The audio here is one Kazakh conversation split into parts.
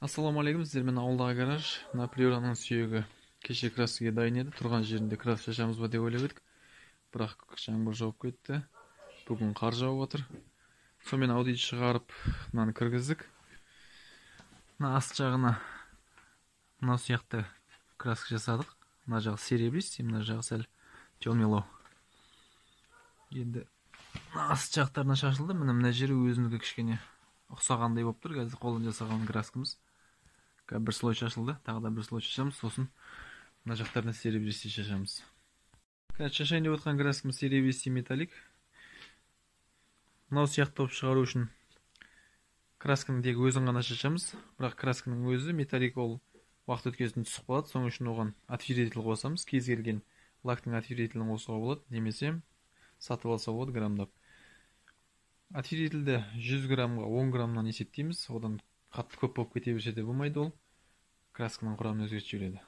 Ассалаумағалейкум, сіздермен ауылдағы гараж. Мына приораның сүйегі кеше краскіге дайын еді. Тұрған жерінде краска шашамыз ба деп ойлап едік. Бірақ жаңбыр жауып кетті. Бүгін қар жауып отыр. Сонымен аудит шығарып, мынаны кіргіздік. Мына аст жағына мынау сияқты краска жасадық. Мына жағы серебристый, мына жағы сәл темнелау. Енді мына аст жақтарына шашылды. Міне мына жері өзінікі кішкене ұқсағандай болып тұр. Қазір қолдан жасаған краскамыз. Қазір бір слой шашылды, тағы да бір слой шашамыз, сосын мына жақтарына серебристый шашамыз. Қазір шашайын деп отқан краскамыз серебристый металлик. Мынау сияқты болып шығару үшін красканың тек өзін ғана шашамыз, бірақ красканың өзі металлик, ол уақыт өткесін түсіп қалады. Соның үшін оған отвертитель қосамыз. Кез келген лактың отвертителін қосуға болады, немесе сатып алса болады граммдап. Отвертителді 100 граммға 10 граммнан есептейміз, одан қатты көп болып кете берсе де болмайды, ол красканың құрамын өзгертіп жібереді.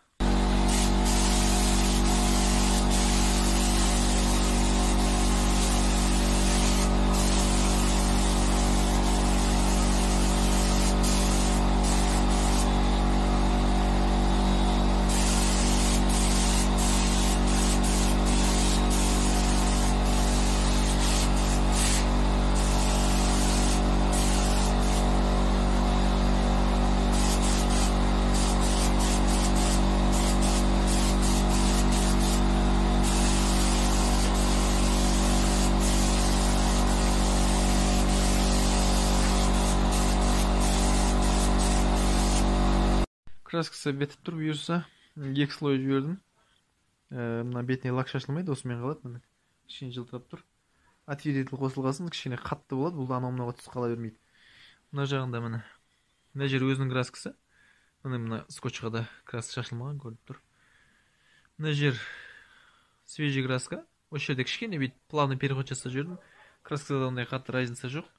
Краскасы бетіп тұр, бұйырса. Екі слой жібердім. Мына бетіне лак шашылмайды, осымен қалады. Міне кішкене жылтырап тұр. Отвертитель қосылғасын кішкене қатты болады, бұл да анау мынауға түсіп қала бермейді. Мына жағында міне, мына жер өзінің краскасы. Міне мына скотчқа да краска шашылмаған көрініп тұр. Мына жер свежий краска. Осы жерде кішкене бүйтіп плавный переход жасап жібердім. Краскада ондай қатты разница жоқ.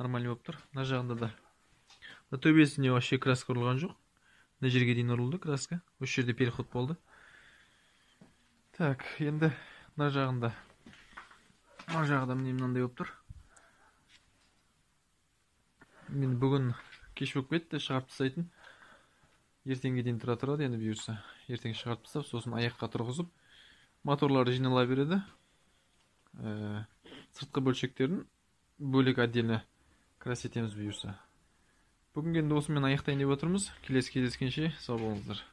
Нормальный болып тұр. Мына жағында да. Мына төбесіне вообще краска ұрылған жоқ. Мына жерге дейін ұрылды краска. Осы жерде переход болды. Так, енді мына жағында. Мына жағы да міне мынандай болып тұр. Мен бүгін кеш болып кетті, шығарып тастайтын. Ертеңге дейін тұра тұрады енді бұйырса. Ертең шығарып тастап, сосын аяққа тұрғызып, моторлары жинала береді. Сыртқы бөлшектерін бөлек отдельно крас етеміз бұйырса. Бүгінгі енді осымен аяқтайын деп отырмыз. Келесі кездескенше сау болыңыздар.